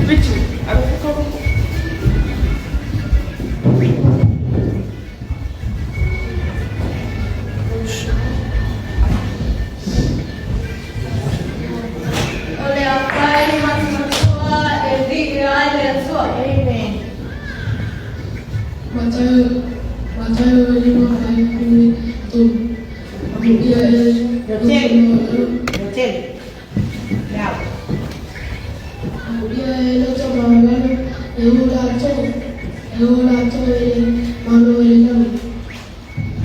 Fitu, ave se kava. O le apai matumatua e viia ai le Atua. Amen. Mataio Mataio e lima faipule tolu. Amuia e Leotele. Leotele. Leao. Amuia e loto maualalo e o latou e o latou i le Malo o le lagi.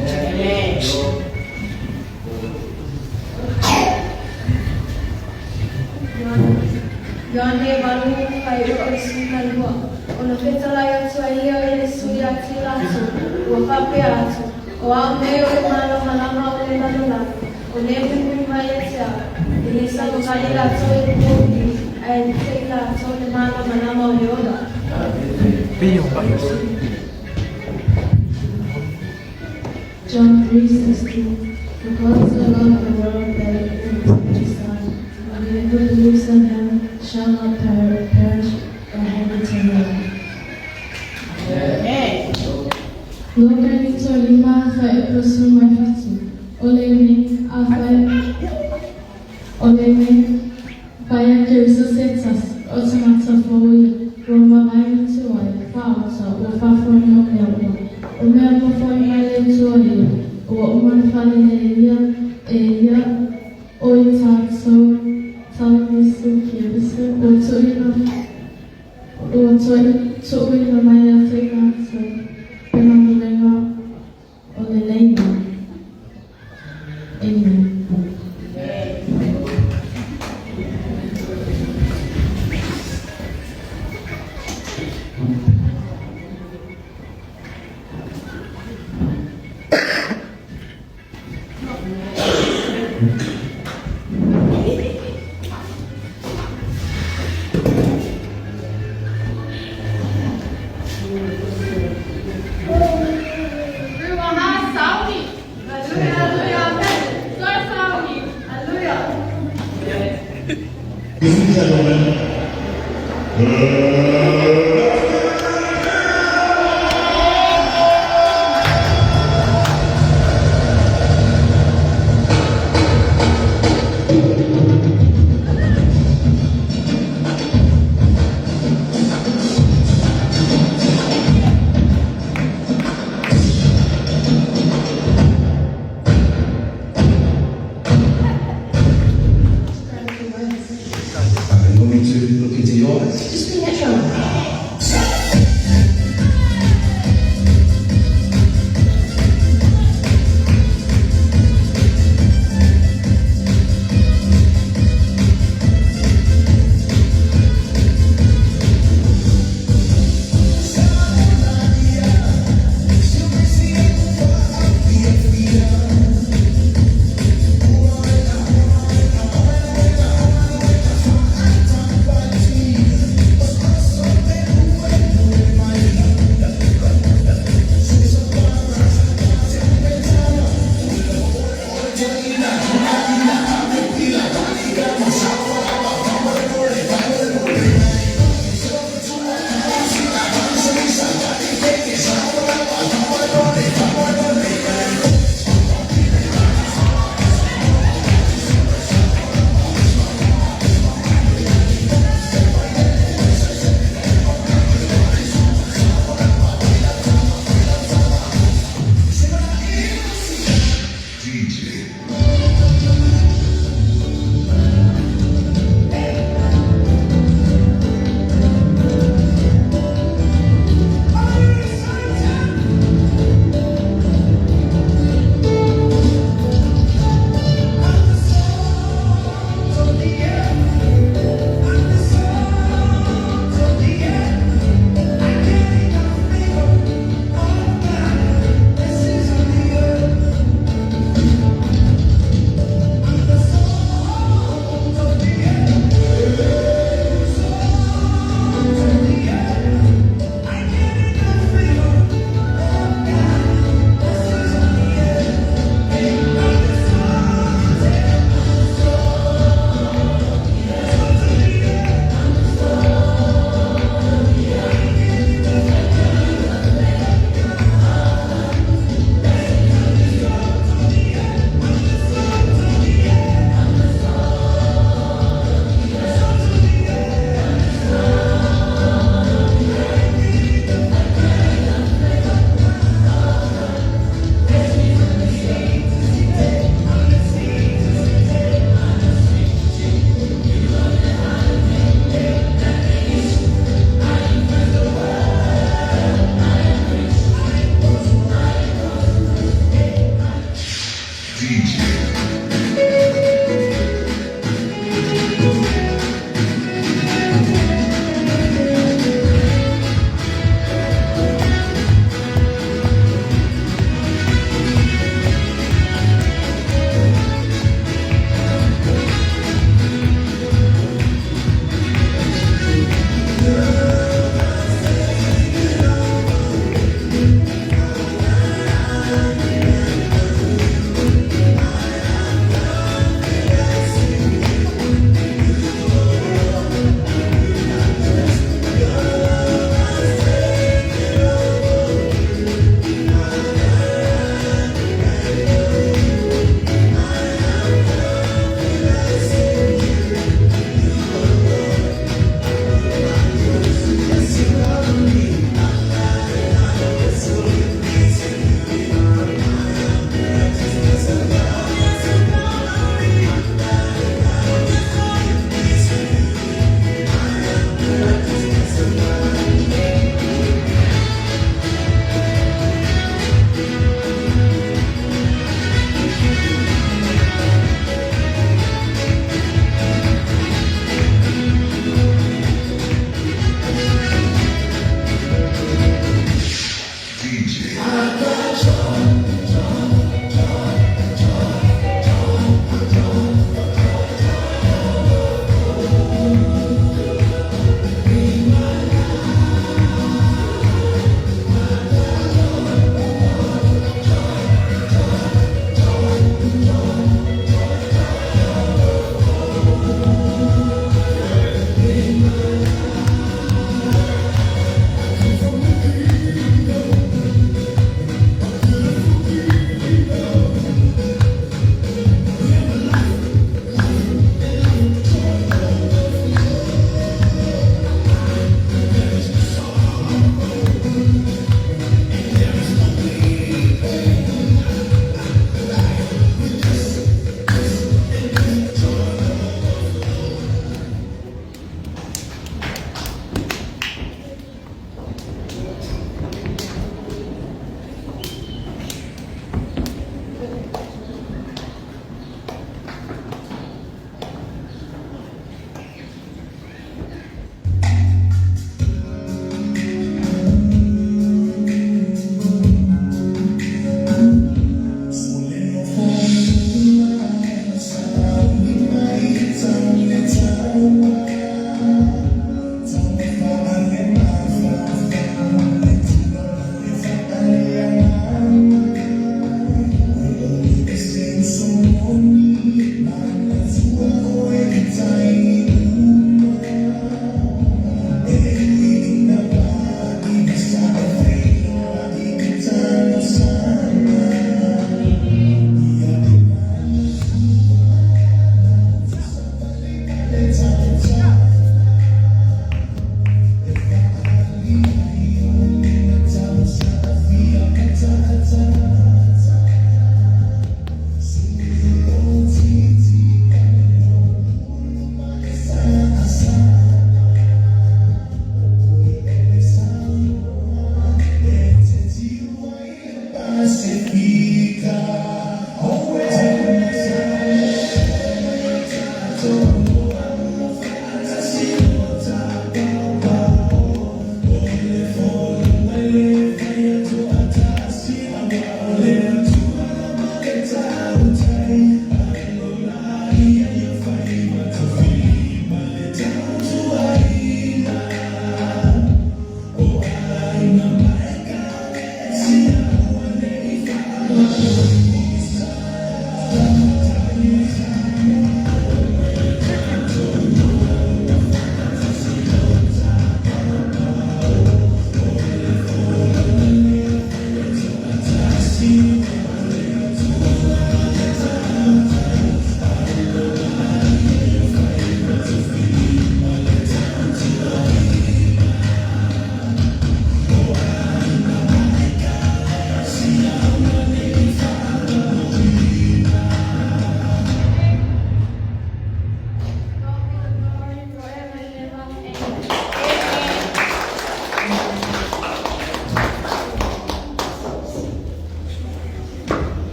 Amen. Ioane 8:12. Ona fetalai atu ai lea o Iesu ia te latou, ua faapea atu, O au nei o le malamalama o le lalolagi, o le mulimuli mai ia te au, e le sagogali latou i le pouli, ae lita i latou le malamalama o le ola. John 3:16. For God so loved the world that he gave his only Son, that whoever believes in him shall not perish but have eternal life. Amen. Lokalito lima faeprosu mai fatu. Ole me a fae ole me faia keriso se tasi o tagata fou ia, ua mavae atu ai, faaosa, ua faafofoga o mea uma. O mea ua fo'i mai le Atua ia, ua uma ona faaleleia e ia o i tatou tau Iesu Keriso, ua tuuina ua tuuina mai ia te i matou le galuega o le leiga. Amen.